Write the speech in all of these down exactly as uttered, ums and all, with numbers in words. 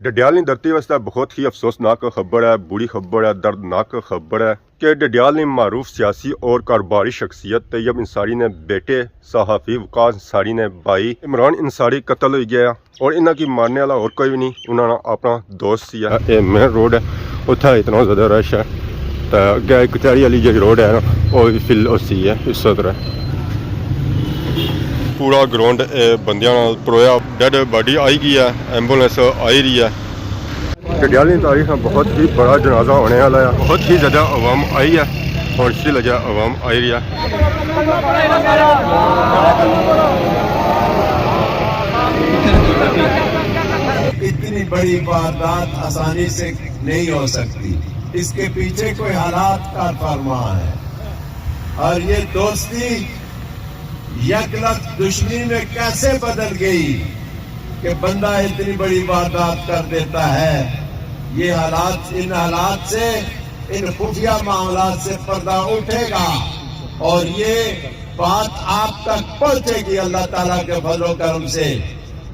ڈڈیال نی دھرتی واسطے بہت ہی افسوسناک خبر ہے، بری خبر ہے، دردناک خبر ہے کہ ڈڈیال نی معروف سیاسی اور کاروباری شخصیت طیب انصاری نے بیٹے صحافی وقاص انصاری نے بھائی عمران انصاری قتل ہوئی گیا، اور انہاں کی مارنے والا اور کوئی بھی نہیں، انہاں نا اپنا دوست سی ہے۔ اے مین روڈ ہے، اتھا اتنا زیادہ رش ہے، تے اگے کچہری والی جیڑی روڈ ہے نا، او وی فل ہوسی ہے اس طرح۔ پورا گراؤنڈ اے بندیاں نال پرویا، ڈیڈ باڈی آئی گئی ہے، ایمبولینس آئی رہی ہے۔ ڈڈیال نی تاریخ نا بہت ہی بڑا جنازہ ہونے والا ہے، بہت ہی زیادہ عوام آئی ہے اور اس کی وجہ عوام آئی رہی ہے۔ اتنی بڑی واردات آسانی سے نہیں ہو سکتی، اس کے پیچھے کوئی حالات کا فرمان ہے۔ اور یہ دوستی یک لکھ دشمنی میں کیسے بدل گئی کہ بندہ اتنی بڑی واردات کر دیتا ہے۔ یہ حالات، ان حالات سے، ان خفیہ معاملات سے پردہ اٹھے گا اور یہ بات آپ تک پہنچے گی اللہ تعالیٰ کے فضل و کرم سے۔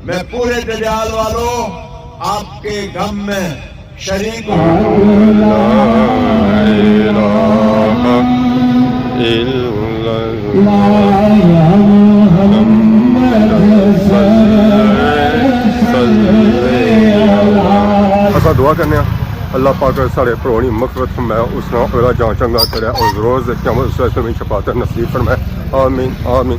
میں پورے ڈڈیال والوں، آپ کے غم میں شریک ہوں۔ لا الہ الا اللہ۔ اساں دعا کرنے ہاں، اللہ پاک ساڑے پرو نی مغفرت فرمائے، اس نا اگلا جان چنگا کرے اور روز قیامت اس ویلے شفاعت نصیب فرمائے۔ آمین، آمین۔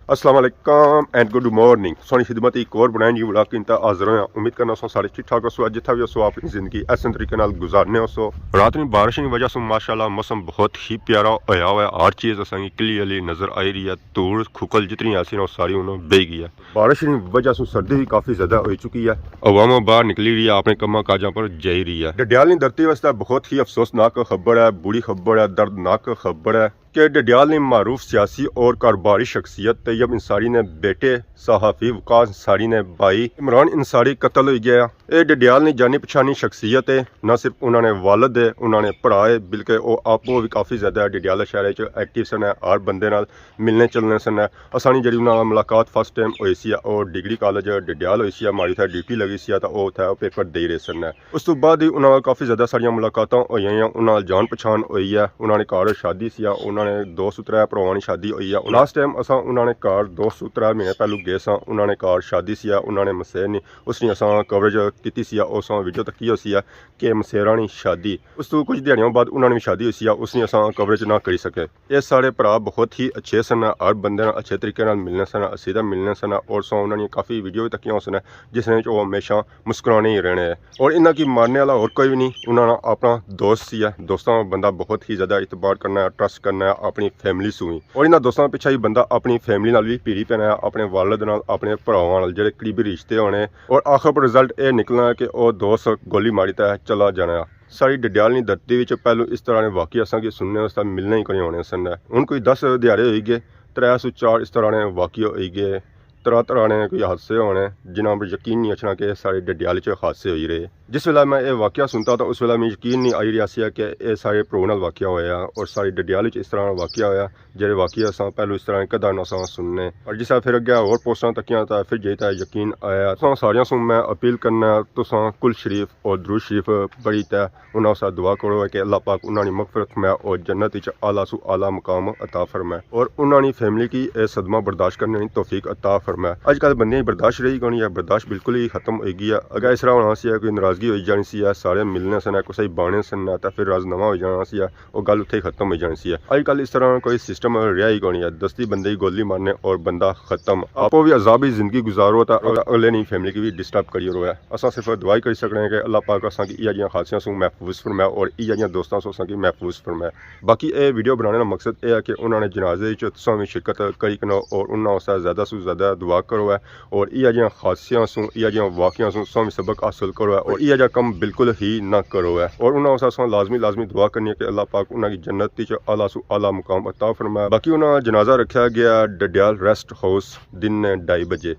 السلام علیکم and good morning۔ سوہنی خدمت ایک اور بنائیں جی ولاگ کینتا حاضر ہویا۔ امید کرنا سو سارے ٹھیک ٹھاک ہو سو، جتھا بھی ہو سو اپنی زندگی ایسے طریقے نال گزارنے ہو سو۔ رات نی بارش نی وجہ سو ماشاءاللہ موسم بہت ہی پیارا ہویا ہوا ہے، ہر چیز اساں کی کلیئرلی نظر آئی رہی ہے، دھوڑ کھکل جتنی ایسی نا ساری انہوں بہی گئی ہے۔ بارش نی وجہ سو سردی بھی کافی زیادہ ہوئی چکی ہے۔ عوام باہر نکلی رہی ہے، اپنے کماں کاجاں پر جائی رہی ہے۔ ڈڈیال نی دھرتی واسطے بہت ہی افسوسناک خبر ہے، بری خبر ہے، دردناک خبر ہے کہ ڈڈیال نی معروف سیاسی اور کاروباری شخصیت طیب انصاری نے بیٹے صحافی وقاص انصاری نے بھائی عمران انصاری قتل ہوئی گیا۔ اے ڈڈیال نی جانی پچھانی شخصیت ہے، نہ صرف انہاں نے والد ہے، انہاں نے بھرا ہے، بلکہ او آپو بھی کافی زیادہ ڈڈیال شہر وچ ایکٹیو سن، ہر بندے نال ملنے چلنے سن۔ اساں نی جیڑی انہاں نال ملاقات فرسٹ ٹائم ہوئی سی، او ڈگری کالج ڈڈیال ہوئی سی، ماڑی اتھے ڈیوٹی لگی سی، تاں او اتھے پیپر دئی رہے سن۔ اس تو بعد ہی انہاں نال کافی زیادہ ساریاں ملاقاتاں ہوئیاں، انہاں نال جان پچھان ہوئی ہے، انہاں نے گھر شادی سی، انہاں نے دو سو ترے بھراواں نی شادی ہوئی ہے۔ لاسٹ ٹائم اساں انہاں نے گھر دو سو ترے مہینے پہلو گئے ساں، انہاں نے گھر شادی سی، انہاں نے مسیت نی، اس نی اساں کوریج کیتی سی، اساں ویڈیو تکی ہوئی سی کہ مسیراں نی شادی۔ اس تو کچھ دیہاڑیاں بعد انہاں نی وی شادی ہوئی سی، اس نی اساں کوریج نہ کری سکے۔ اے ساڑے بھرا بہت ہی اچھے سن، ہر بندے نال اچھے طریقے نال ملنے سن، اسیدہ ملنے سن، اور سو انہاں نی کافی ویڈیو وی تکیاں ہوسن، جس نے او ہمیشہ مسکرانے ہی رہنے۔ اور انہاں کی مارنے والا اور کوئی بھی نہیں، انہاں نا اپنا دوست سی ہے۔ دوستاں بندہ بہت ہی زیادہ اعتبار کرنا ہے، ٹرسٹ کرنا ہے اپنی فیملی سوں ہی۔ اور انہاں دوستاں پچھے ہی بندا اپنی فیملی نال وی پیری پینا ہے، اپنے والد نال، اپنے بھراواں نال، جیڑے قریبی رشتے ہونے۔ اور آخر پر رزلٹ اے نکلنا ہے کہ او دوست گولی ماری تے چلا جانا ہے۔ ساڑی ڈڈیال نی دھرتی وچ پہلو اس طرح نے واقعے اساں کی سننے واسطے ملنے ہی کوئی ہونے سن۔ ہن کوئی دس دیہاڑے ہوئی گئے، ترے سو چار اس طرح نے واقعے ہوئی گئے، طرح طرح نے کوئی حادثے ہونے، جنہاں پر یقین نہیں اچھنا کہ ساڑے ڈڈیال وچ حادثے ہوئی رہے۔ جس ویلے میں اے واقعہ سنتا تاں اس ویلے میں یقین نہیں آئی رہیا سی کہ اے ساڑے پرو نال واقعہ ہویا اور ساڑے ڈڈیال وچ اس طرح نا واقعہ ہویا۔ جیڑے واقعے اساں پہلو اس طرح کدہ نہ ساں سننے۔ پر جسا پھر اگے ہور پوسٹاں تکیاں تاں پھر جئی تاں یقین آیا۔ تساں ساریاں سوں میں اپیل کرنا، تساں کل شریف اور درود شریف پڑھی تے انہاں واسطے دعا کرو کہ اللہ پاک انہاں نی مغفرت فرمائے اور جنت وچ اعلیٰ سوں اعلیٰ مقام عطا فرمائے اور انہاں نی فیملی کی اے صدمہ برداشت کرنے نی توفیق عطا فرمائے۔ اج کل بندیاں نی برداشت رہی کونی ہے، برداشت بالکل ہی ختم ہوئی گئی ہے۔ اگے اس طرح ہونا سی کوئی ناراضگی ہوئی جانی سی، سارے ملنے سن، کسے بانے سن تاں پھر راز نواں ہوئی جانا سی۔ او گل اتھے ہی ختم ہوئی جانی سی۔ اج کل اس طرح کوئی سسٹم رہیا ہی کونی ہے، دستی بندے کی گولی مارنے اور بندہ ختم۔ آپو بھی عذابی زندگی گزارو تے اگلے نی فیملی کی بھی ڈسٹرب کری رہو ہے۔ اساں صرف دعا ہی کری سکنے ہیں کہ اللہ پاک اساں کی ایہا جیاں حادثیاں سوں محفوظ فرمائے اور ایہا جیاں دوستاں سوں اساں کی محفوظ فرمائے۔ باقی اے ویڈیو بنانے نا مقصد اے ہے کہ انہاں نے جنازے وچ تساں بھی شرکت کری کنو اور انہاں واسطے زیادہ سوں زیادہ دعا کرو ہے۔ اور ایہا جیاں حادثیاں سوں، ایہا جیاں واقعیاں سوں تساں وی سبق حاصل کرو ہے اور ایہا جیاں کم بالکل ہی نہ کرو ہے۔ اور انہاں واسطے اساں لازمی، لازمی دعا کرنی ہے کہ اللہ پاک انہاں کی جنت وچ اعلیٰ سوں اعلیٰ مقام عطا فرمائے۔ باقی انہاں جنازہ رکھیا گیا ڈڈیال ریسٹ ہاؤس دن نے ڈھائی بجے۔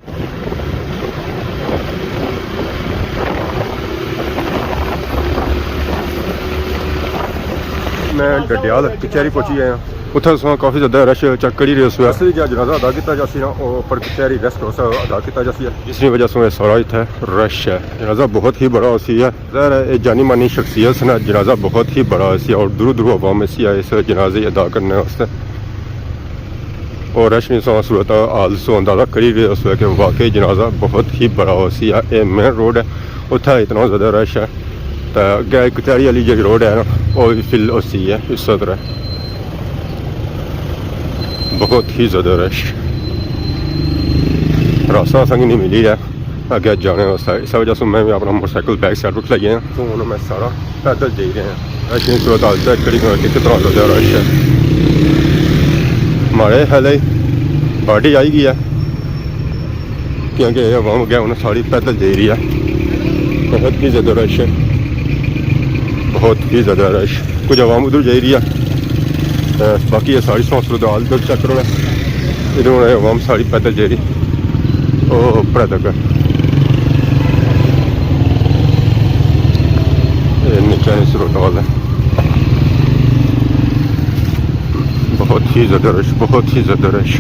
میں ڈڈیال کچہری پہنچی گیا ہاں۔ اتھے اساں کافی زیادہ رش چیک کری رہے اس ویلے۔ اصلی جہاں جنازہ ادا کیتا جاسی نا، او اوپر کچہری ریسٹ ہاؤس ادا کیتا جاسی ہے، جس نی وجہ سے سارا اتھے رش ہے۔ جنازہ بہت ہی بڑا ہوسی ہے۔ ظاہر ہے، اے جانی مانی شخصیت سے نا، جنازہ بہت ہی بڑا ہوسی ہے اور دوروں دوروں عوام ایسی ہے اس جنازے ادا کرنے واسطے۔ اور رش نی سو صورت حال سو اندازہ کری رہے اس ویلے کہ واقعی جنازہ بہت ہی بڑا ہوسی ہے۔ اے مین روڈ ہے، اتھے اتنا زیادہ رش ہے۔ تے اگے کچہری والی جیڑی روڈ ہے نا، او وی فل ہوسی ہے اس طرح۔ بہت ہی زیادہ رش۔ راستہ اساں کی نہیں ملی رہا اگے جانے واسطے، اس وجہ سے میں بھی اپنا موٹر سائیکل بیک سائیڈ رکھ لگے ہیں۔ تو ہن میں سارا پیدل جائی رہے ہیں۔ رش نی صورت حال چیک کری کہ کتنا زیادہ رش ہے۔ ماڑے خیال ہے باڈی آئی گئی ہے، کیونکہ یہ عوام اگے ہن ساری پیدل جائی رہی ہے۔ بہت ہی زیادہ رش ہے، بہت ہی زیادہ رش۔ کچھ عوام ادھر جائی رہی ہے، تے باقی یہ ساری سو صورت حال ادھر چیک کرو نا۔ ادھر ہن عوام ساری پیدل جائی رہی، او اپر تک۔ یہ نیچے نی صورت حال ہے۔ بہت ہی زیادہ رش، بہت ہی زیادہ رش۔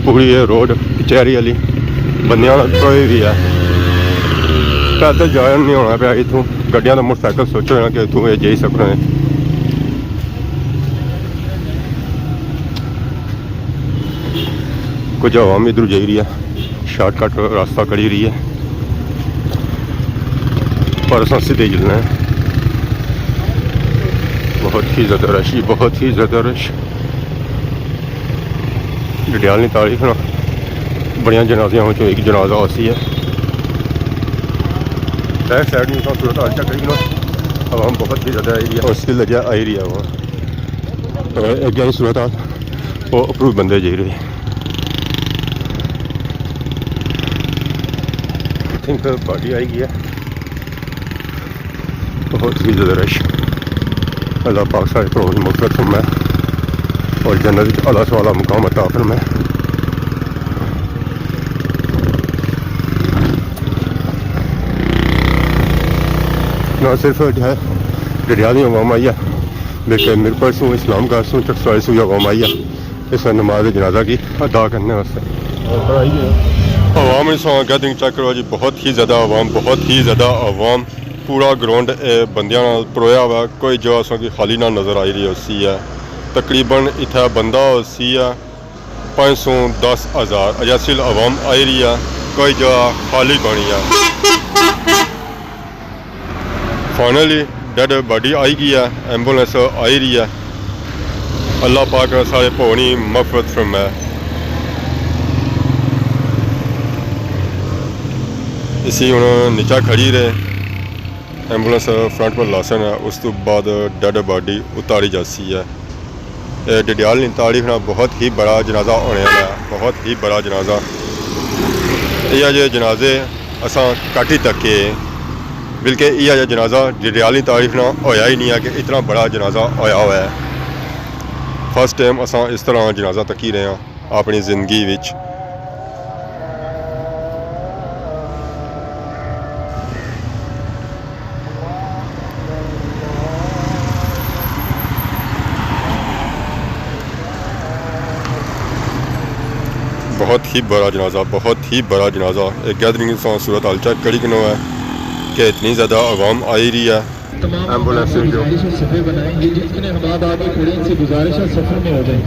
پوری یہ روڈ کچہری والی بندیاں نال پروئی ہوئی ہے۔ پیدل جایا نہیں ہونا پیا اتھوں، گڈیاں تے موٹر سائیکل سوچو نا کہ اتھوں یہ جائی سکنے۔ کچھ عوام ادھر جائی رہی ہے، شارٹ کٹ راستہ کری رہی ہے، پر اساں سیدھے جلنا ہے۔ بہت ہی زیادہ رش، بہت ہی زیادہ رش۔ ڈڈیال نی تاریخ نا بڑیاں جنازیاں وچوں ایک جنازہ ہوسی ہے۔ بیک سائیڈ نی صورت حال چیک کری نا، عوام بہت ہی زیادہ آئی رہی ہے اور سٹل اجے آئی رہی ہے عوام۔ اور اگے نی صورت حال، وہ اپروو بندے جائی رہے۔ آئی تھنک باڈی آئی گئی ہے۔ بہت ہی زیادہ رش۔ اللہ پاک سارے پراؤں نی مغفرت فرمائے اور جنت وچ اعلیٰ سے اعلیٰ مقام عطا فرمائے۔ نہ صرف جو ہے ڈڈیال نی عوام آئی ہے، بلکہ میرپور سوں، اسلام گڑھ سوں، چکسواری سوں وی عوام آئی ہے اس نماز جنازہ کی ادا کرنے واسطے۔ عوام اس وقت گیدرنگ چیک کرو جی، بہت ہی زیادہ عوام، بہت ہی زیادہ عوام۔ پورا گراؤنڈ، اے، بندیاں نال پرویا ہوا ہے، کوئی جگہ اساں کی خالی نہ نظر آئی رہی ہوسی ہے۔ تقریباً اتھے بندہ ہوسی ہے پانچ سو دس ہزار، اجے سٹل عوام آئی رہی ہے، کوئی جگہ خالی بنی ہے۔ فائنلی ڈیڈ باڈی آئی گئی ہے، ایمبولینس آئی رہی ہے۔ اللہ پاک سارے پراؤں نی مغفرت فرمائے۔ اسی ہن نیچا کھڑی رہے، ایمبولینس فرنٹ پر لاسن ہے، اس تو بعد ڈیڈ باڈی اتاری جاسی ہے۔ اے ڈڈیال نی تاریخ نا بہت ہی بڑا جنازہ ہونے والا ہے، بہت ہی بڑا جنازہ۔ ایہا جے جنازے اساں گھٹ ہی تکے، بلکہ ایہا جے جنازہ ڈڈیال نی تاریخ نا ہویا ہی نہیں ہے کہ اتنا بڑا جنازہ ہویا ہوا ہے۔ فرسٹ ٹائم اساں اس طرح جنازہ تکی رہے ہاں اپنی زندگی وچ۔ بہت ہی بڑا جنازہ، بہت ہی بڑا جنازہ۔ ایک گیدرنگ سا صورت حال چیک کری کنو ہے کہ اتنی زیادہ عوام آئی رہی ہے۔ تمام ایمبولینس سے جو گزارش ہے، صفے بنائیں، یہ جتنے احباب آگے کھڑے ہیں، ان سے گزارش ہے، صفوں میں ہو جائیں۔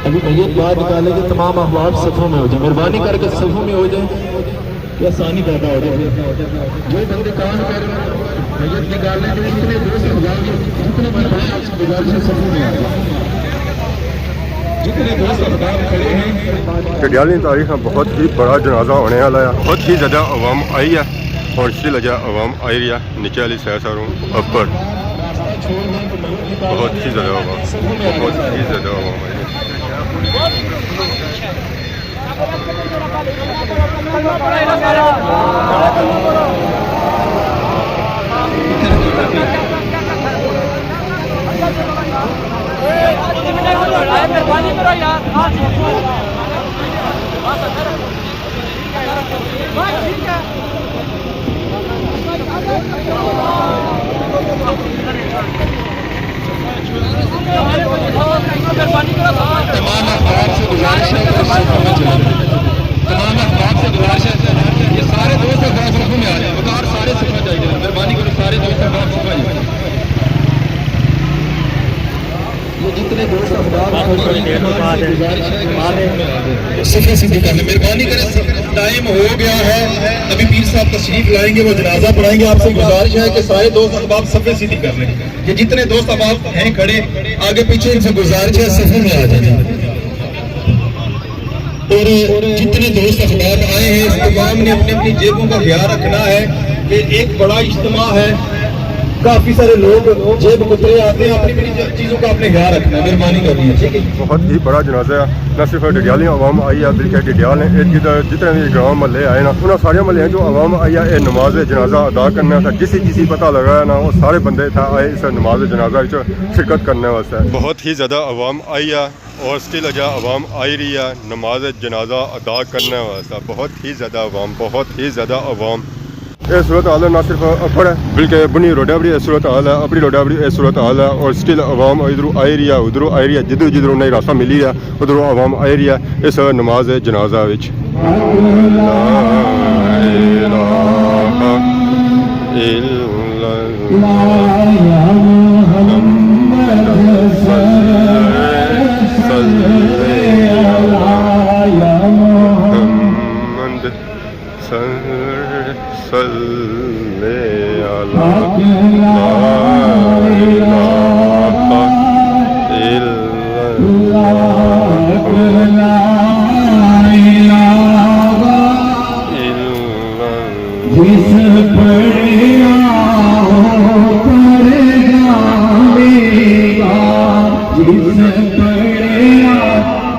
ابھی میت باہر نکالے گے، تمام احباب صفوں میں ہو جائیں، مہربانی کر کے صفوں میں ہو جائیں، یہ آسانی پیدا ہو جائے۔ وہ بندے کام کر رہے ہیں، میت نکالنے کے، جتنے دوست احباب ہیں، جتنے بھی کھڑے ہیں، آپ سے گزارش ہے، صفوں میں آ جائیں۔ جتنے دوست احباب کھڑے ہیں۔ ڈڈیال نی تاریخ نا بہت ہی بڑا جنازہ ہونے والا ہے، بہت ہی زیادہ عوام آئی ہے اور اس ویلے عوام آئی رہی ہے۔ نیچے والی سائیڈ ساروں اپر۔ بہت ہی زیادہ عوام، بہت ہی زیادہ عوام آئی ہے۔ تمام احباب سے گزارش ہے کہ صفوں میں چلیں۔ تمام احباب سے گزارش ہے کہ سارے دوست احباب صفوں میں آ جائیں۔ وقار سارے صفوں میں چلیں۔ مہربانی کرو، سارے دوست احباب صفوں میں آ جائیں۔ یہ جتنے دوست احباب کھڑے ہیں، تمام سے گزارش ہے کہ صفوں میں آ جائیں۔ صفے سیدھی کر لیں، مہربانی کریں، ٹائم ہو گیا ہے۔ نبی پیر صاحب تشریف لائیں گے، وہ جنازہ پڑھائیں گے۔ آپ سے گزارش ہے کہ سارے دوست احباب صفے سیدھی کر لیں۔ یہ جتنے دوست احباب ہیں کھڑے، آگے پیچھے ان سے گزارش ہے، صفوں میں آ جائیں۔ اور جتنے دوست احباب آئے ہیں، اس تمام نے اپنی اپنی جیبوں کا خیال رکھنا ہے کہ ایک بڑا اجتماع ہے، کافی سارے لوگ جیب کترے آتے ہیں، اپنی اپنی چیزوں کا اپنے خیال رکھنا ہے، مہربانی کرنی ہے، ٹھیک ہے؟ بہت ہی بڑا جنازہ ہے، نہ صرف ڈڈیالی عوام آئی ہے بلکہ ڈڈیال نے ارد گرد جتنے بھی گاؤں محلے آئے نا، انہاں سارے محلے جو عوام آئی ہے، یہ نماز جنازہ ادا کرنا تھا۔ جسی جسی پتہ لگا ہے نا، وہ سارے بندے اتھا آئے اس نماز جنازہ وچ شرکت کرنے واسطے۔ بہت ہی زیادہ عوام آئی ہے اور سٹل اجا عوام آئی رہی ہے نماز جنازہ ادا کرنے واسطے۔ بہت ہی زیادہ عوام، بہت ہی زیادہ عوام۔ یہ صورت حال نہ صرف اپڑ ہے بلکہ بنی روڈا بڑی یہ صورت حال ہے، اپڑی روڈا بڑی یہ صورت حال ہے اور سٹل عوام ادھروں آئی رہی ہے، ادھروں آئی رہی ہے، جدھروں جدھروں انہیں راستہ ملی رہا ہے ادھروں عوام آئی رہی ہے۔ اس نماز جنازہ وچ۔ لا الہ الا اللہ۔ محمد صلی، صلی علی محمد۔ صلی، صلی علی، لا الہ الا اللہ۔ جس پڑھیا او پر جاوے گا، جس پڑھیا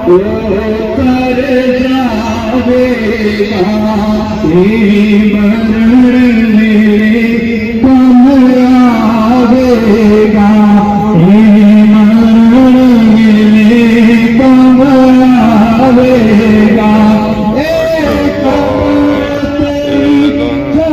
او پر جاوے گا، اے مرن ویلے کم آوے گا، اے مرن ویلے کم آوے گا، اے قبر تیری چمکا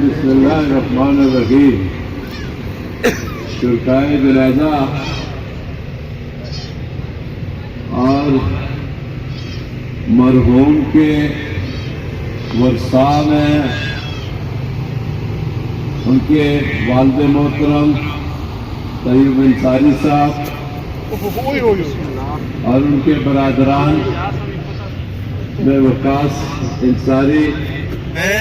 بسم اللہ الرحمن الرحیم۔ شرکائے جنازہ اور مرحوم کے ورثاء میں ان کے والد محترم طیب انصاری صاحب اور ان کے برادران میں وقاص انصاری، میں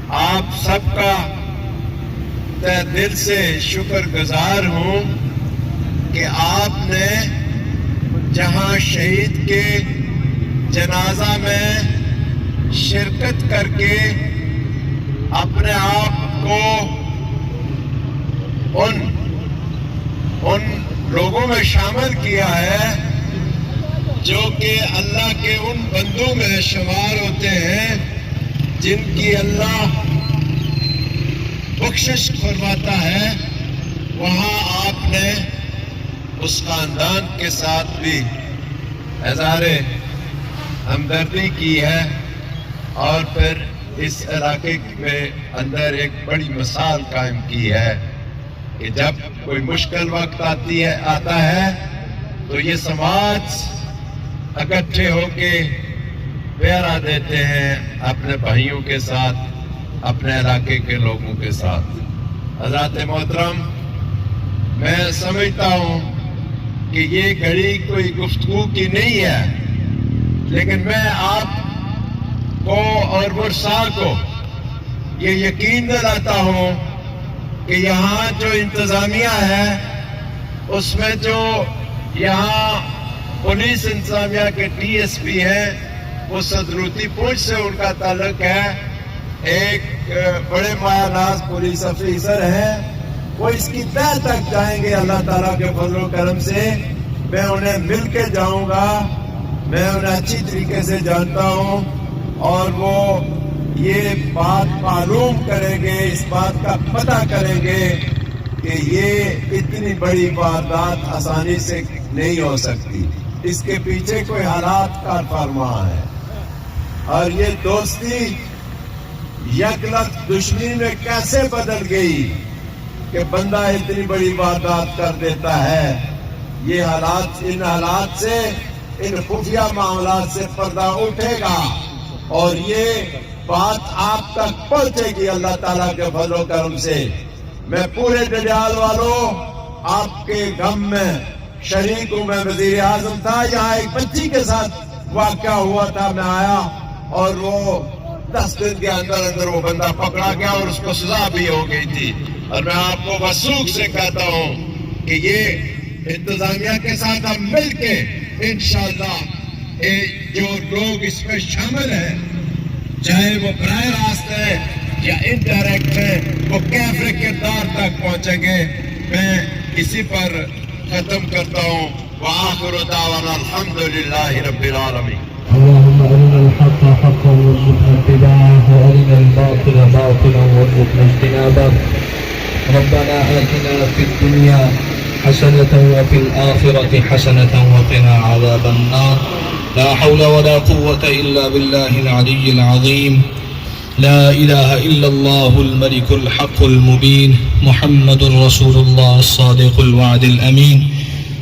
آپ سب کا تہ دل سے شکر گزار ہوں کہ آپ نے جہاں شہید کے جنازہ میں شرکت کر کے اپنے آپ کو ان، ان لوگوں میں شامل کیا ہے جو کہ اللہ کے ان بندوں میں شمار ہوتے ہیں جن کی اللہ بخشش فرماتا ہے۔ وہاں آپ نے اس خاندان کے ساتھ بھی اظہار ہمدردی کی ہے اور پھر اس علاقے میں اندر ایک بڑی مثال قائم کی ہے کہ جب کوئی مشکل وقت آتی ہے، آتا ہے تو یہ سماج اکٹھے ہو کے پہرا دیتے ہیں اپنے بھائیوں کے ساتھ، اپنے علاقے کے لوگوں کے ساتھ۔ حضرات محترم، میں سمجھتا ہوں کہ یہ گھڑی کوئی گفتگو کی نہیں ہے، لیکن میں آپ کو اور ورثاء کو یہ یقین دلاتا ہوں کہ یہاں جو انتظامیہ ہے، اس میں جو یہاں پولیس انتظامیہ کے ڈی ایس پی ہیں، وہ صدروتی پونچھ سے ان کا تعلق ہے، ایک بڑے مایہ ناز پولیس آفیسر ہیں، وہ اس کی تہہ تک جائیں گے اللہ تعالیٰ کے فضل و کرم سے۔ میں انہیں مل کے جاؤں گا، میں انہیں اچھی طریقے سے جانتا ہوں، اور وہ یہ بات معلوم کریں گے، اس بات کا پتہ کریں گے کہ یہ اتنی بڑی واردات آسانی سے نہیں ہو سکتی، اس کے پیچھے کوئی حالات کار فرما ہے۔ اور یہ دوستی یک لکھ دشمنی میں کیسے بدل گئی کہ بندہ اتنی بڑی واردات کر دیتا ہے۔ یہ حالات، ان حالات سے، ان خفیہ معاملات سے پردہ اٹھے گا اور یہ بات آپ تک پہنچے گی اللہ تعالیٰ کے فضل و کرم سے۔ میں پورے ڈڈیال والوں، آپ کے غم میں شریک ہوں۔ میں وزیر اعظم تھا، یہاں ایک بچی کے ساتھ واقعہ ہوا تھا، میں آیا اور وہ دس دن کے اندر اندر وہ بندہ پکڑا گیا اور اس کو سزا بھی ہو گئی تھی۔ اور میں آپ کو وثوق سے کہتا ہوں کہ یہ انتظامیہ کے ساتھ ہم مل کے انشاءاللہ یہ جو لوگ اس میں شامل ہیں، چاہے وہ براہ راست ہے یا انڈائریکٹ ہے، وہ کیفر کردار تک پہنچیں گے۔ میں اسی پر ختم کرتا ہوں۔ وآخر دعوانا الحمد للہ رب العالمین۔ اللهم أرنا الحق حقا وارزقنا اتباعه، وأرنا الباطل باطلا وارزقنا اجتنابه۔ ربنا آتنا في الدنيا حسنة وفي الآخرة حسنة وقنا عذاب النار۔ لا حول ولا قوة إلا بالله العلي العظيم۔ لا إله إلا الله الملك الحق المبين، محمد رسول الله الصادق الوعد الأمين،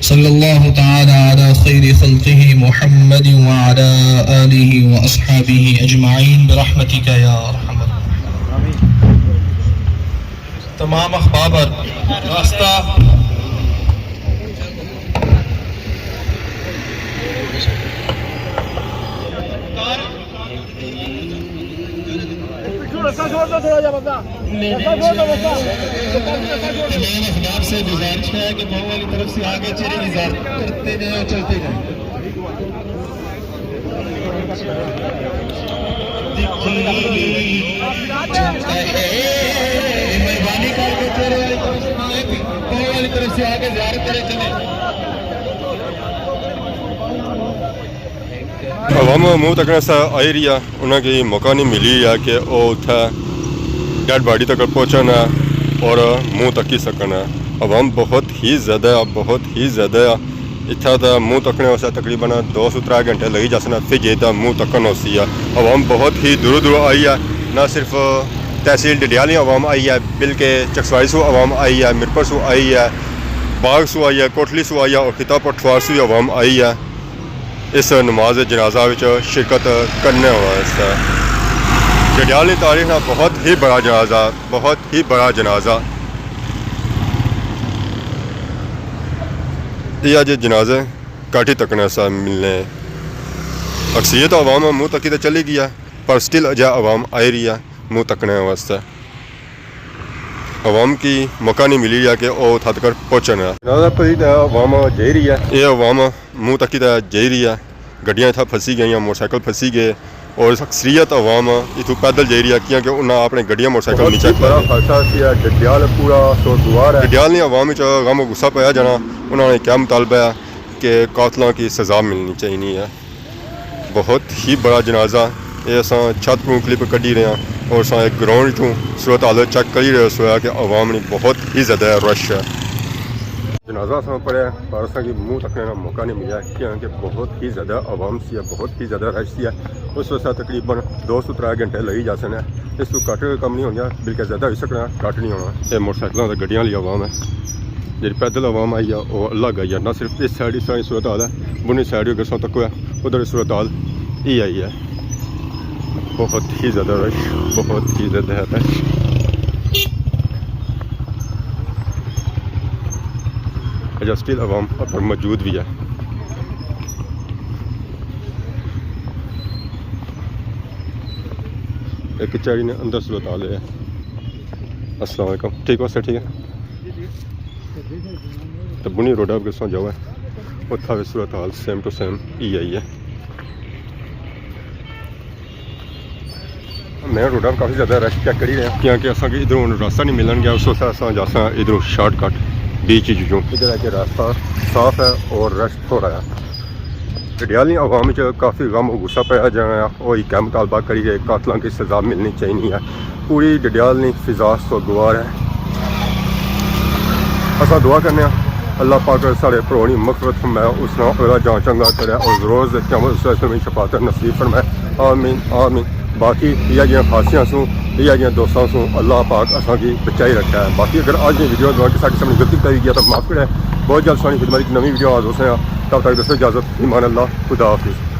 صلى الله تعالى على خير خلقه محمد وعلى آله وأصحابه أجمعين برحمتك يا أرحم الراحمين۔ تمام احباب اور راستہ رستہ چھوڑ دو، تھوڑا سا بندہ۔ رستہ چھوڑ دو، رستہ۔ تمام احباب سے گزارش ہے کہ مئو والی طرف سے آگے چلے، اجازت کرتے جائیں اور چلتے جائیں۔ مہربانی کر کے چہرے والی طرف سے، پاؤں والی طرف سے آ کے زیارت کرے چلے۔ عوام منہ تکنے سے آئی رہی ہے، انہاں کی موقع نہیں ملی ہے کہ وہ اتھے ڈیڈ باڈی تک پہنچن ہے اور منہ تکی سکن ہے۔ عوام بہت ہی زیادہ ہے، بہت ہی زیادہ ہے۔ اتھا تے منہ تکنے واسطے تقریباً دو سو ترے گھنٹے لگی جاسن، پھر جے تے منہ تکن ہوسی ہے۔ عوام بہت ہی دوروں دوروں آئی ہے، نہ صرف تحصیل ڈڈیال نی عوام آئی ہے، بلکہ چکسواری سو عوام آئی ہے، میرپور سو آئی ہے، باغ سو آئی ہے، کوٹلی سو آئی ہے اور خطہ پٹھوار سو بھی عوام آئی ہے اس نماز جنازہ وچ شرکت کرنے واسطے۔ ڈڈیال نی تاریخ نا بہت ہی بڑا جنازہ، بہت ہی بڑا جنازہ۔ یہ اج جنازے کاٹی تکنے سا ملنے۔ اکثریت عوام منہ تکی تے چلی گئی ہے، پر سٹل اجے عوام آئی رہی ہے منہ تکنے واسطے۔ عوام کی موقع نہیں ملی رہیا کہ او اتھا تک پہنچن۔ جنازہ پڑھی تے عوام جائی رہی ہے۔ یہ عوام منہ تکی تے جائی رہی ہے۔ گڈیاں اتھا پھنسی گئیاں، موٹر سائیکل پھنسی گئے اور اکثریت عوام اتھوں پیدل جائی رہی ہے، کیونکہ انہاں اپنے گڈیاں موٹر سائیکل نہیں چیک کیتے۔ بڑا حادثہ سی، ڈڈیال پورا سوزگار ہے۔ ڈڈیال نی عوام وچ غم و غصہ پایا جانا، انہاں نے کیا مطالبہ ہے کہ قاتلاں کی سزا ملنی چاہیے ہے۔ بہت ہی بڑا جنازہ۔ یہ اساں چھت کو کلپ کڈی رہے ہیں اور اساں ایک گراؤنڈ چوں صورت حال چیک کری رہے سویا کہ عوام نے بہت ہی زیادہ رش ہے۔ جنازہ اساں پڑھیا، پر اساں کی منہ تکنے نا موقع نہیں ملیا، کیونکہ بہت ہی زیادہ عوام سی ہے، بہت ہی زیادہ رش سی ہے۔ اس واسطے تقریباً دو سو ترے گھنٹے لگی جاسن ہے۔ اس تو گھٹ کم نہیں ہونا، بلکہ زیادہ ہوئی سکنا، گھٹ نہیں ہونا۔ یہ موٹر سائیکلاں تے گڈیاں والی عوام ہے، جڑی پیدل عوام آئی ہے، وہ الگ آئی ہے۔ نہ صرف اس سائیڈ اس طرح صورت حال ہے، بنی سائیڈ اگر سو تک ہوا، ادھر صورت حال یہ آئی ہے۔ بہت ہی زیادہ رش، بہت ہی زیادہ رش۔ اجا سٹل عوام اپر موجود بھی ہے۔ ایک کچہری نے اندر صورت حال ہے۔ السلام علیکم، ٹھیک ہو سر؟ ٹھیک ہے۔ تو بنی روڈ اپ گسوں جاؤ ہے، اتھا بھی صورت حال سیم ٹو سیم ہی آئی ہے۔ مین روڈاں کافی زیادہ رش چیک کری رہے ہیں، کیونکہ اساں کی ادھروں راستہ نہیں ملن گیا، اس واسطے اساں جاساں ادھروں شارٹ کٹ بیچ وچوں۔ ادھر ہے کہ راستہ صاف ہے اور رش تھوڑا ہے۔ ڈڈیال نی عوام وچ کافی غم و غصہ پایا جانا ہے، او ایک مطالبہ کری رہے، قاتلاں کی سزا ملنی چاہیے ہے۔ پوری ڈڈیال نی فضا سوگوار ہے۔ اساں دعا کرنے ہاں، اللہ پاک ساڑے پرو نی مغفرت فرمائے، اس نا اولا جان چنگا کرے اور روز قیامت اس ویلے شفاعت نصیب فرمائے۔ آمین، آمین۔ باقی یہ جیاں خاصیاں سوں، یہ جیاں دوستاں سوں اللہ پاک اساں کی بچائی رکھا ہے۔ باقی اگر آج نے ویڈیو دوران کسا قسم کی غلطی کری گیا تو معاف کرے۔ بہت جلد سانی خدمت ایک نوی ویڈیو حاضر ہوسے۔ تب تک دوستو اجازت، ایمان اللہ، خدا حافظ۔